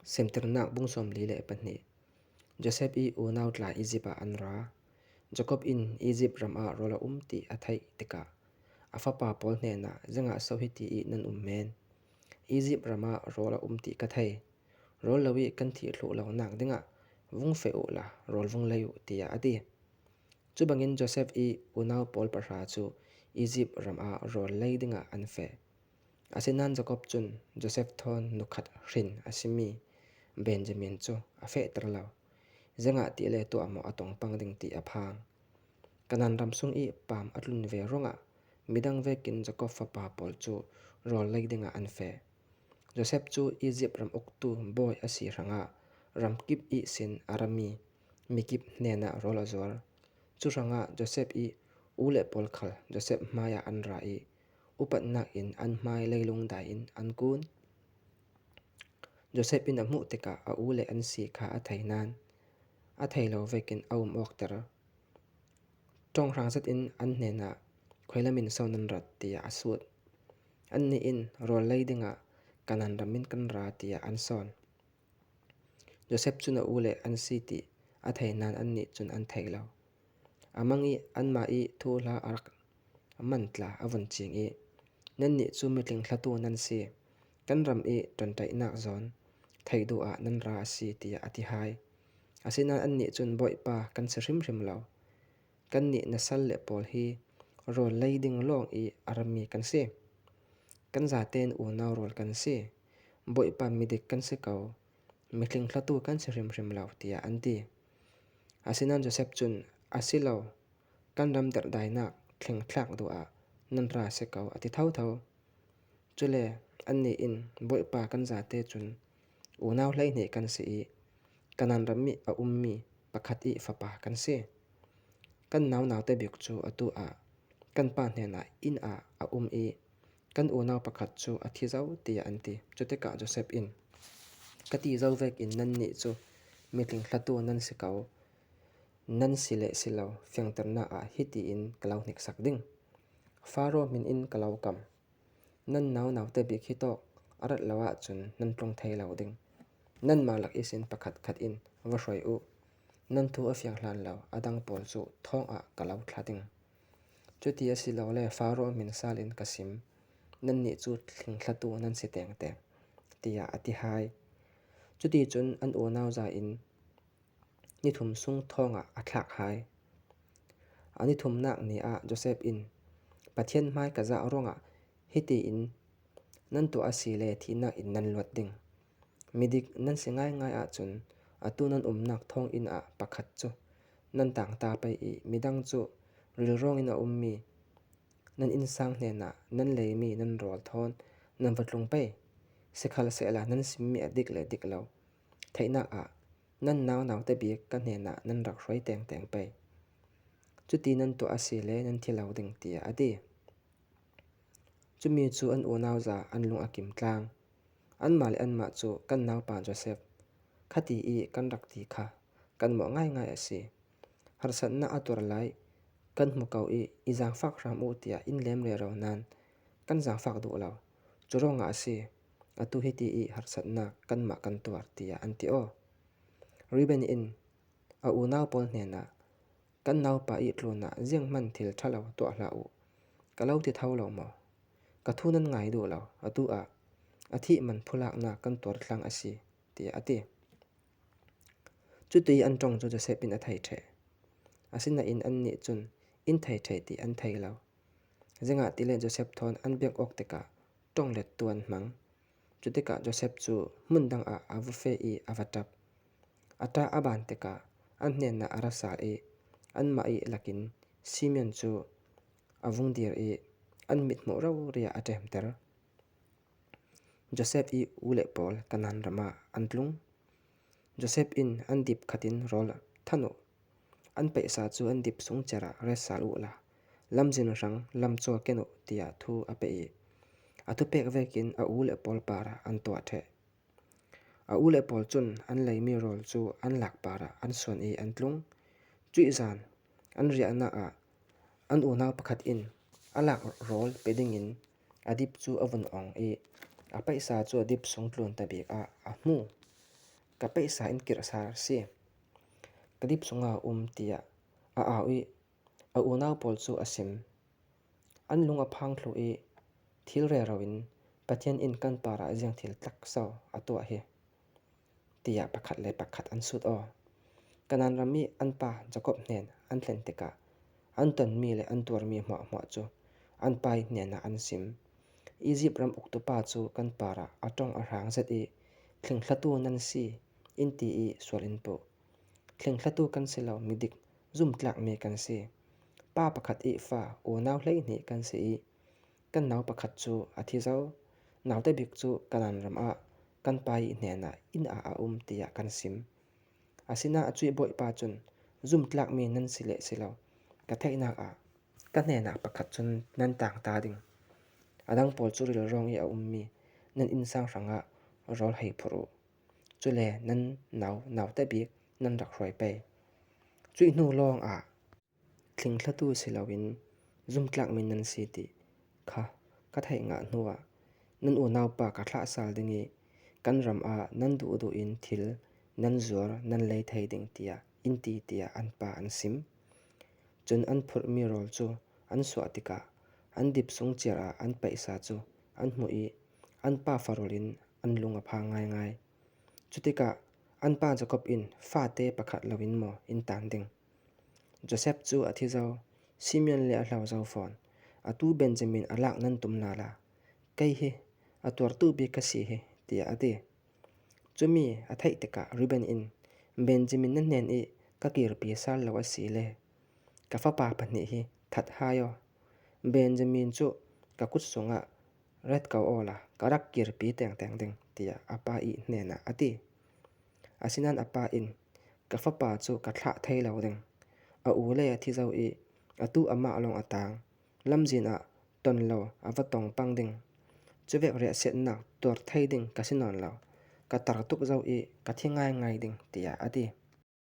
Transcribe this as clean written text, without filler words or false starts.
Semternak bung 42. Josef i unau tla Izipt ah an ra. Jakob in Izipt ram ah rawl a um ti a theih tikah a fapa pawl hnenah zeingah so hiti i nan um men? Izipt ram ah rawl a um ti ka thei. Rawl lo i kan thih thlu lonak dingah vung feh u law rawl vung lei u tiah a ti. Cu bangin Josef i unau pawl pahra cu Izipt ram ah rawl lei dingah an feh. Asinain Jakob cun Josef thawn nukhat hrin a simi Benjamin cu a fehter lo, zeingah ti le tuah maw a tong pang ding ti a phang. Kanaan ram sung i paam a tlun ve ruangah midang vekin Jakob fapa pawl cu rawl lei dingah an feh. Josef cu Izipt ram uktu bawi a si hrangah ram kip i sin a rami mikip hnenah rawl a zuar. Cu hrangah Josef i ule pawl khal Josef hmaiah an ra i upatnak in an hmai leilung dai in an kun. Josef in a hmuh tikah a ule an si kha a thei nain a thei lo vekin a um awkter. Ṭawnghrang zet in an hnenah khuailam in so nan rat tiah a sut. Annih in rawl lei dingah Kanaan ram in kan ra tiah an sawn. Josef cu na ule an si ti a thei nain annih cun an thei lo. A mang i anmah i thuhla a rak mantla a vun cing i, “Nannih cu mitling hlatu nan si. Kan ram i ṭonṭaihnak zawn theih duh ah nan ra a si,” tiah a ti hai. Asinain annih cun Bawipa kan si hrimhrim lo. Kannih na salle pawl hi rawl lei ding lawng i a rami kan si. Kan zatein unau rual kan si. Bawipa midik kan si ko. Mitling hlatu kan si hrimhrim lo, tiah an ti. Asinain Josef cun, “A si lo, kan ram derhdainak thlengthlak duh ah nan ra si ko,” a ti thotho. Cule annih in Bawipa kan zate cun unau 12 kan si i Kanaan ram i a ummi pakhat i fapa kan si. Kan nau naute bik cu atu ah kan pa hnenah inn ah a um i kan unau pakhat cu a thi zau tiah an ti. Cu tikah Josef in, Ka ti zau vekin nannih cu mitling hlatu nan si ko. Nan si le si lo fiangternak ah hiti in ka lo hneksak ding. Faro min in ka lo kam. Nan nau naute bik hi tawk a rat lo ahcun nan tlung thai lo ding. Nanmah lak ihsin pakhatkhat in va hruai u. Nan thu a fiang hlan lo a dang pawl cu thong ah ka lo thla ding. Cuti a si lole Faro min sal in ka sim. Nannih cu thlingthlatu nan si tengteng, tiah a ti hai. Cuti cun an unau za in nithum sung thong ah a thlak hai. A nithumnak ni ah Josef in Pathian hmai ka zah ruangah hiti in nan tuah a si le thihnak in nan luat ding. Midik nan si ngaingai ahcun atu nan umnak thonginn ah pakhat cu nan tangta pei i midang cu rilruang in a ummi nan innsang hnenah nan leimi nan rawl thawn nan va tlung pei. Sikhalsehla nan simmi a dik le dik lo theihnak ah nan nau naute bik ka hnenah nan rak hruai tengteng pei. Cuti nan tuah a si le nan thi lo ding tiah a ti. Cumi cu an unau za an lung a kim tlang. Anmah le anmah cu kan naupa Josef, khati i kan rak ti kha kan mawh ngaingai a si. Harsatnak a tuar lai kan hmu ko i i zaangfak hram u tiah in lem rero nain kan zaangfak duh lo. Cu ruangah a si, atu hiti i harsatnak kanmah kan tuar tiah an ti aw. Reuben in a unau pawl hnenah kan naupa i tlun ah zianghmanh thil ṭhalo tuah hlah u. Ka lo ti tho lo maw? Ka thu nan ngai duh lo. Atu ah a thih man phulaknak kan tuar thlang a si, tiah a ti. Cuti an ṭong cu Josef in a thei ṭheh. Asinain annih cun inn thei ṭheh ti an thei lo. Zeingah ti le Josef thawn an biak awk tikah ṭong lettu an hmang. Cu tikah Josef cu hmun dang ah a va feh i a va ṭap. A ṭah a ban tikah an hnenah a ra sal i anmah i lakin Simeon cu a vung dir i an mithmuh rori ah a ṭemter. Josef i ule pawl Kanaan ram ah an tlung. Josef in an dip khat in rawl than u. An peihsa cu an dip sung cer ah ret sal u law lamzin hrang lamcaw ken u tiah thu a peh i a thupek vekin a ule pawl par ah an tuah ṭheh. A ule pawl cun an leimi rawl cu an lak par ah an suan i an tlung. Cuih zan an riahnak ah an unau pakhat in a lak rawl pe dingin a dip cu a vun ong i a paihsa cu a dip sung tlun ta bik ah a hmu. Ka peisa in kirh sar si. Ka dip chungah a um tiah a au i a unau pawl cu a sim. An lung a phang thlu i thil rero in Pathian inn kan par ah ziang thil tlak so a tuah hi tiah pakhat le pakhat an sut aw. Kanaan ram i an pa Jakob hnen an thlen tikah an tonmi le an tuarmi hmuahhmuah cu an pa i hnen ah an sim. Izipt ram uktu pa cu kan par ah a ṭong a hrang zet i thlinghlatu nan si in ti i sual in puh. Thlinghlatu kan si lo, midik zumhtlakmi kan si. Pa pakhat i fa unau 12 kan si i kan nau pakhat cu a thi zau. Naute bik cu Kanaan ram ah kan pa i hnenah inn ah a um tiah kan sim. Asinain a cuih bawipa cun zumhtlakmi nan si le si lo ka theihnak ah ka hnenah pakhat cu nan tang ta ding. A dang pawl cu rilruang i a ummi nan innsang hrangah rawl hei phorh u. Cule nan nau naute bik nan rak hruai pei. Cuih hnu lawngah thlingthlatu si loin zumhtlakmi nan si ti kha ka theih ngah hnuah nan unaupa ka thlah sal ding i kan ram ah nan duhduh in thil nan zuar nan lei thai ding tiah in ti tiah an pa an sim. Cun an phurhmi rawl cu an suah tikah an dip sung ciar ah an paihsa cu an hmuh i an pa farul in an lung a phang ngaingai. Cutikah an pa Jakob in fate pakhat loin maw in taan ding. Josef cu a thi zau, Simeon le a hlo zau fawn. Atu Benjamin a lak nan tum na la. Kei hi a tuartu bik ka si hi, tiah a ti. Cumi a theih tikah Reuben in Benjamin na hnen i ka kirpi sal lo a si le ka fapa pahnih hi that hai aw. Benjamin cu ka kut sungah ret ko aw la ka rak kirpi tengteng ding tiah a pa i hnenah a ti. Asinain a pa in ka fapa cu ka thlah thai lo ding. A u le a thi zau i atu amah lawng a taang. Lamzin ah ton lo a va tong pang ding. Cuvek riahsiatnak tuar thai ding ka si nawn lo. Ka tar tuk zau i ka thi ngaingai ding tiah a ti.